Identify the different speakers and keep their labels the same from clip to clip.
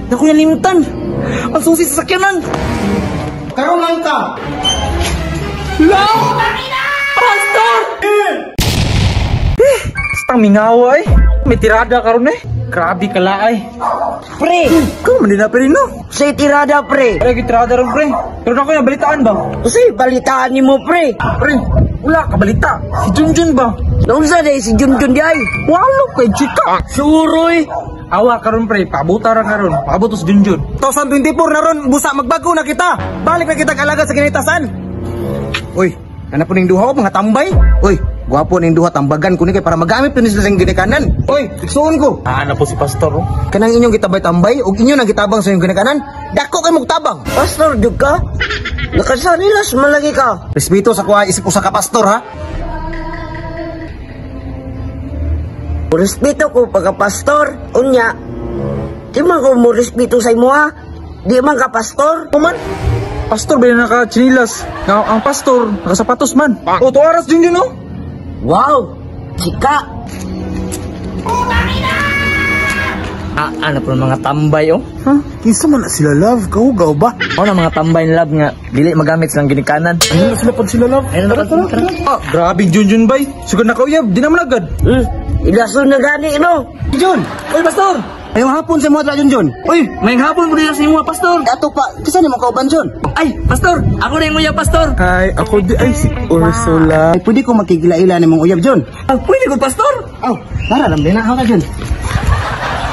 Speaker 1: Naku, nalimtan! Ang susi sa sakyanan!
Speaker 2: Karon lang ka!
Speaker 1: Love! Pastor! Eh, basta mingawa eh. May tirada karon eh. Grabe ka laay.
Speaker 3: Pre,
Speaker 1: Ikaw man din na pero no.
Speaker 3: Sa tirada, pre.
Speaker 1: Pre, tirada ron, pre. Pero ako yung balitaan ba?
Speaker 3: Kasi balitaan ni mo, pre.
Speaker 1: Pre, wala ka balita. Si Junjun ba?
Speaker 3: Naunsa day si Junjun di ay.
Speaker 1: Walo kay chika.
Speaker 3: Suroy.
Speaker 1: Awa karon, pre, pabuta ra karon. Paabot si Junjun.
Speaker 2: 2024 na ron, busa magbago na kita. Balik na kita kalaga sa kinitasan. Uy, kana po ning duha ko mga tambay. Uy, gwapo ning duha, tambagan ko ni kay para magamit po ni sila sa ginikanan. Uy, igsuon ko.
Speaker 1: Ah, na po si Pastor oh.
Speaker 2: Kanang inyong gitabay-tambay ug inyo nang gitabang sa inyong ginikanan, dako kay tabang.
Speaker 3: Pastor, jud ka? Nakasanilas malagi ka.
Speaker 2: Respeto sa kuha isip usa ka pastor ha.
Speaker 3: Respeto ko pagka pastor. Unya, di man ko mo respeto sa imo ha. Di man ka pastor.
Speaker 1: Kuman. Pastor ba yung naka-chinilas? Nga ang pastor, nakasapatos man. Oh, tuaras Junjun oh.
Speaker 3: Wow, chika.
Speaker 4: Ah, ano po mga tambay oh.
Speaker 1: Ha? Kinsa man na sila love? Kahugaw ba?
Speaker 4: Ako na mga tambay na love nga dili magamit silang ginikanan.
Speaker 1: Ano na sila pag sila love?
Speaker 4: Ayun na, tara, tara.
Speaker 1: Ah, grabe Junjun bay. Sugod na kauyab, di naman agad.
Speaker 3: Ilason na gani no.
Speaker 2: Jun,
Speaker 4: Oy, pastor!
Speaker 2: ayong hapon sa mga Jun Jun.
Speaker 4: Oy, may hapon po dito sa imo, pastor.
Speaker 2: Ato pa, kinsa nimo kauban Jun?
Speaker 4: Ay, pastor, ako na yung uyab, pastor.
Speaker 1: Hi, ako di ay si Ursula.
Speaker 2: Ay, pwede ko makigila-ila nimong uyab Jun.
Speaker 4: Ah, pwede ko, pastor.
Speaker 2: Oh, tara lang din na ka Jun.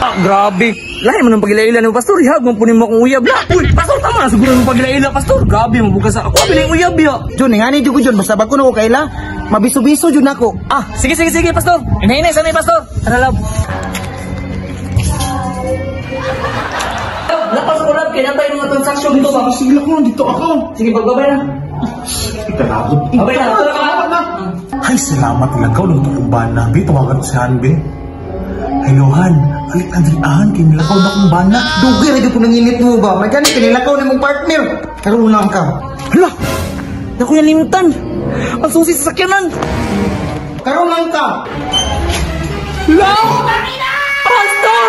Speaker 4: Ah, grabe. Lahi man ang pagilaila ni pastor. Ihag man po nimo akong uyab la. Uy, pastor, tama na siguro mo pagilaila, pastor. Grabe mo bukas sa ako. Abi na yung uyab ya.
Speaker 2: Jun, ngani jud ko Jun, basta bago na ko kaila, mabiso-biso jud nako.
Speaker 4: Ah, sige, sige, sige, pastor. Hinay-hinay, sanay, pastor. Tara, love. Lapas ko, love. Kaya tayo mga transaction dito ba?
Speaker 1: Sige lang ko, dito ako.
Speaker 4: Sige, pagbabay na.
Speaker 5: Itarabot.
Speaker 4: Babay na. Tara ka.
Speaker 5: Ay, salamat lagaw ng tukumbana. Be, tawagan ko si Han, be. Hello, Han. Alik na diri, kay nilakaw na kong bana.
Speaker 2: Dugay ra jud ko nanginit mo ba? May gani kanilakaw nimong partner. Karon lang ka.
Speaker 1: Hala! Naku, nalimtan! Ang susi sa sakyanan!
Speaker 2: Karon lang ka.
Speaker 1: Love! Pastor!